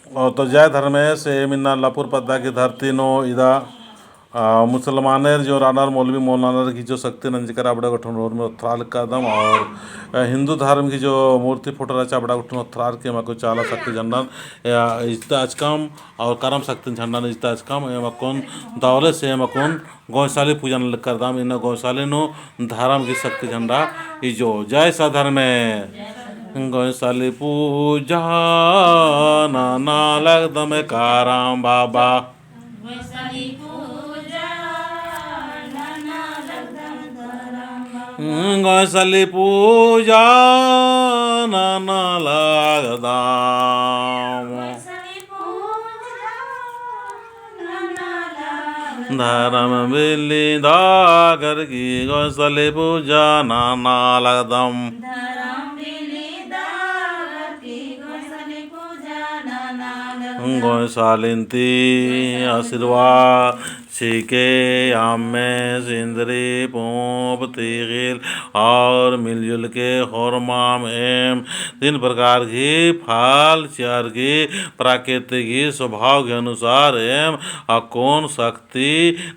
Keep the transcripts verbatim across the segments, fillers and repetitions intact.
और तो जय धर्मेस, एम इन्ना लपुर पद्दा की धरती नू इदा, आ, मुसलमानेर जो रअनर, मौलवी मौलानार की जो शक्ति नंजकर अबड़ा गुट्ठिन ओर्मर ओथ्राल कादम और, आ, हिंदू धर्म की जो मूर्ति फोटो रहचा अबड़ा गुट्ठिन ओथ्राल की एम अक्कुन चाला शक्ति झंडन, आ, इजताचकम और करम शक्ति झंडन इजताचकम, एम अक्कुन दवले से एम अक्कुन गोंसाली पूजा नलख करदम, इन्ना गोंसाली नू धरम की शक्ति झंडा इजो। जय सधर्मे। गोंसाली पूजा नना लगदम करम बाबा। गोंसाली पूजा नना लगदम करम बाबा। गोंसाली पूजा नना लगदम। धरम बिल्ली दागर की गोंसाली पूजा नना लगदम। गोंसालिन ती आशीर्वाद चिके अम्म सिंदरी पूंप तिख़िल और मिलजुल के होरमाम एम तीन प्रकार की फल चिअर की प्राकृतिक ही स्वभाव के अनुसार एम अक्कुन शक्ति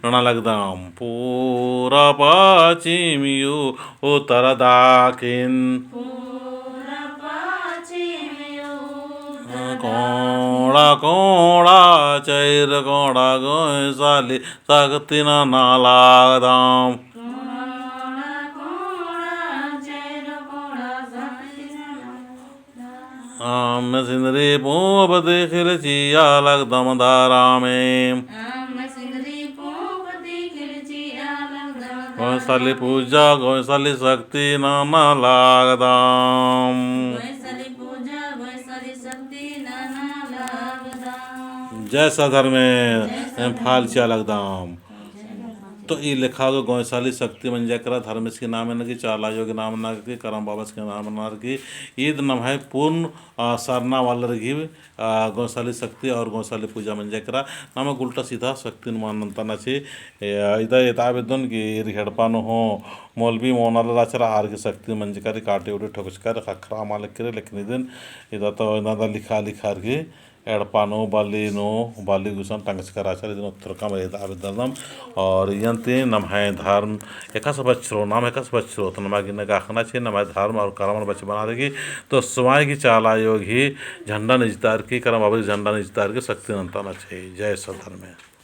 नना लगदम। पूरा पश्चिम यू उत्तर दखिन। कोंड़ा कोंड़ा चैर कोंड़ा गोंसाली शक्ति नना लगदम। अम्म सिंदरी पूंप तिख़िल चिआ लगदम धरमे। गोंसाली पूजा गोंसाली शक्ति नना लगदम। जय सधर्मे। एम फल चिआ लगदम। तो ई लेखा जो गोंसाली शक्ति मंजा केरा, धर्मेस की नामे नना की, चाला आयो की नामे नना की, करम बाबस की नामे नना की, ईद नम्है पूर्ण, आ, सरना वालर की, आ, गोंसाली शक्ति और गोंसाली पूजा मंजा केरा। नमा उल्टा सीधा शक्तिन मल नन्ता ना ची। ए, इदा एता बेद्दन की ईर एड़पा नू हूँ मौलवी मोनालर रहचर, आर की शक्ति मंजकर काटे उड़े ठोकचकर खखरा मल केरे, लेकिन इदिन इदा तो इदा दा लिखा लिखार की एड़पा नू, बाली नू, बाली गुसन टंगचकर रहचर, इदिन उत्तरकम एदा बेद्ददम। और इयन्ती नम्है धर्म एकासे बछरो, नाम एकासे बछरो, तो नमा गे इन्ना गा अख़ना ची, नम्है धर्म और करमन बछाबअना लगी, तो समय की चाला आयो की झंडन इजतार की, करम बाबा की झंडन इजतार की शक्ति नन्ता ना ची। जय सधर्मे।